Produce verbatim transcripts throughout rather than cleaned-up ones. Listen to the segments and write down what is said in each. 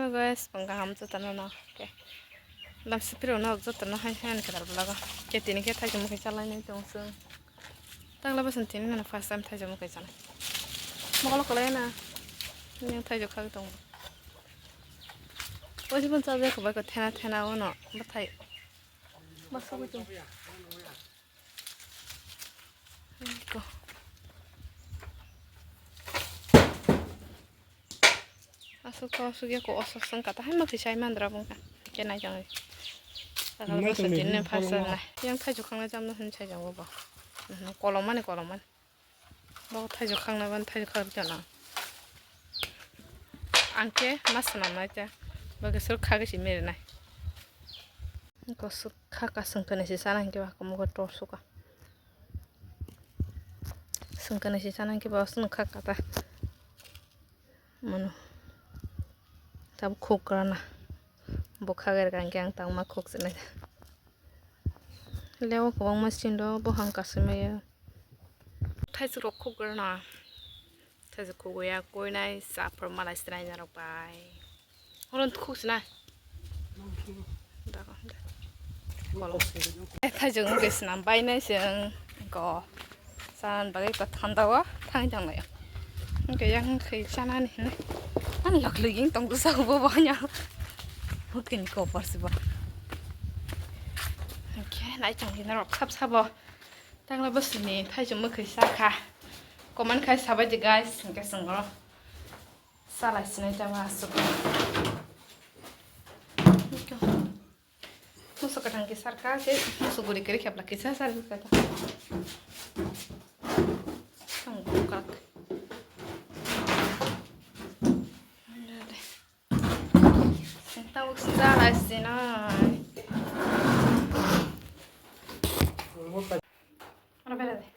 Guys, pang kaham jotono no. Okay. Lam sipiro no jotono hai hai khe dal blago. Ke tini khe thaijak mukhai chalai nai tong sung. Tangla basan tini no first time thaijak mukhai chalai. Mokolo kolai na. Yang thaijak khag tong. Oji pun chalai ko bai ko thena thena ono bathai. Basugwi tong. Ko. Asuk to asuk ya ko osok song kata hai ma kisa mandra bung ka. Ke nai jang. Nai jang ni phasa na. Yang thai jukang na jam na hin sai jang bo. Kolom mani kolom mani. Bo thai jukhang na ban thai jukhang jana. Ang ke ma swnam nai ta. Bo ke sur kha ke si mere nai. Ko sur kha ka sung kane si sana ke ba ko mo ko tor suka. Sung kane si sana ke ba sung kha kata. Mano. Tab khuk rana. Bo khager kang kang tang ma khuk sene. Lewo kwbangma sindo bo hang kasima ya. Thaisuk rok khuk rana. Thaisuk khuk ya koinai sa phor malai sinai narok bai. Hono khuk sinai. Thaijwng wngkhe swnam bainai chwng go chan bagwi ta thanda o thang thang lai. Wngkhe yang khe chanani hinwi ani lok lok ing tong bwsa bo banya. Wngkhe ni kopor si bo. Wngkhe nai chang khe norok sab sabo tangla bwswini thaijwng mwkhwi sakha. Comment khai sabai di guys, hwnkhe chwng oro salai sinai tama aswk. Musu kwthang khe sarkha khe musu guri kwrwi khepla kisa sarkha. Ang bukak. Tabuk sala sinai. Ano bela de.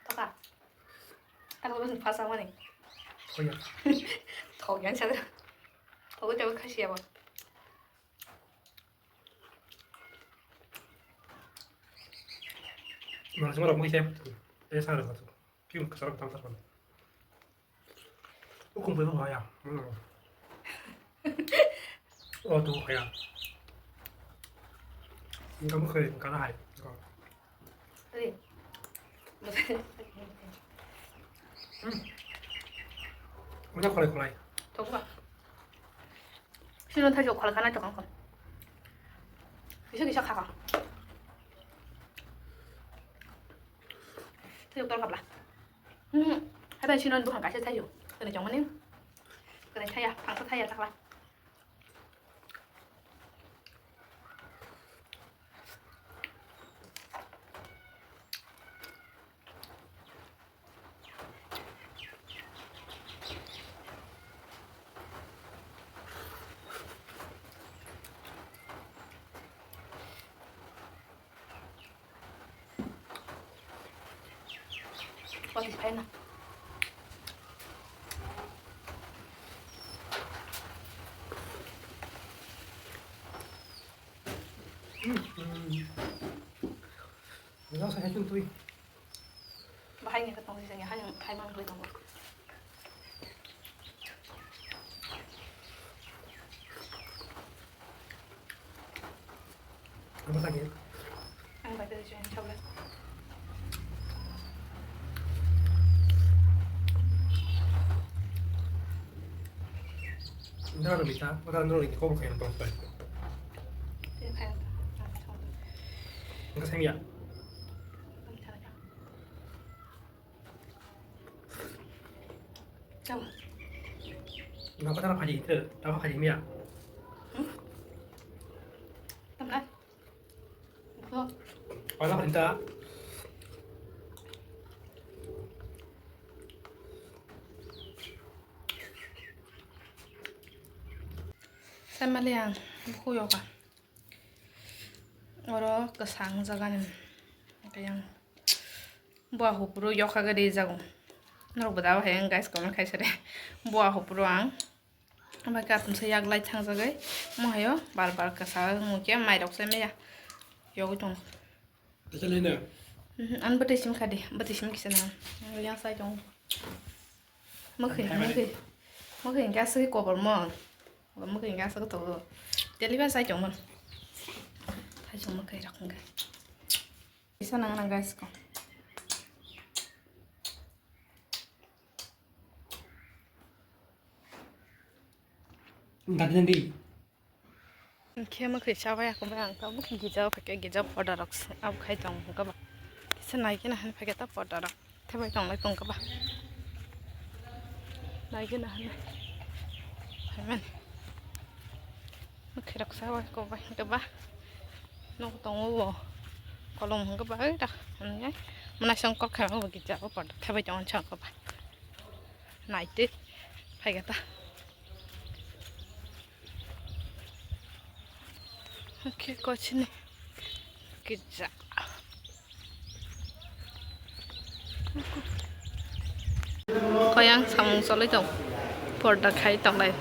Toka. Ano bela phasa mani. Thok yan sa. Thok te khasi ya ba. Nang sima rok mui sai. Eh, sa rok. Kim kasar tam sar. Ukung bai ba ya. O tu kaya. Kamu kaya kana hai. Udah kolai kolai. Tunggu. Sino thajo kholai kana tokang kon. Kisa kisa khaka. Thajo tor kabla. Hmm. Hai ban sino buhang kaisa thajo. Kene jongmani. Kene thaya, phangsa thaya takla. What is pena? Bahai ni katong sisa ya, hai, hai mang kali tong. Apa lagi? Ang baca di sini, coba. Nda na mita, wala nda na iko ko kayo tong pai. Nda sa miya. Nda ko tara phaji te, tara phaji miya. Tamla. Wala phaji ta. Sai mali ang buku yoga. Oro kwsang jagani. Kaya ang bua hupuru yoga gari jago. Norok bwda bahai ang guys comment khaisa de. Bua hupuru ang. Omo khe atumsa yak lai thangjagwi, omo haio bar bar kwsa wngkhe mairok se maya yogwi tongo. Tesalina. Mhm, an bwtwi sim khadi, bwtwi sim kisa nang. Yang sai tong. Mokhe, mokhe. Mokhe hingke aswk kobor mo. Mokhe hingke aswk to. Teli ba sai tong mon. Sai tong mokhe rok hingke. Kisa nang nang guys ko. Gadandi. Khe mokhe chabai ako bai ang tabuk gija o phaikhe gija powder rok se abo khai tong hwnkhe ba. Kisa nai khe nahani phaikhe ta powder rok thebai tong lai tong khe ba. Nai khe nahani. Phaimani. Mokhe rok chabai ako bai hwnkhe ba. Nok tongo bo. Kolom hwnkhe ba oi ta. Hwnwi mwnai song kok khai bo gija o powder thebai tong hwnkhe ba. Naitwi phaikhe ta. Khe kochini kisa. Koyang samung cholai tong. Porda khai tonglai.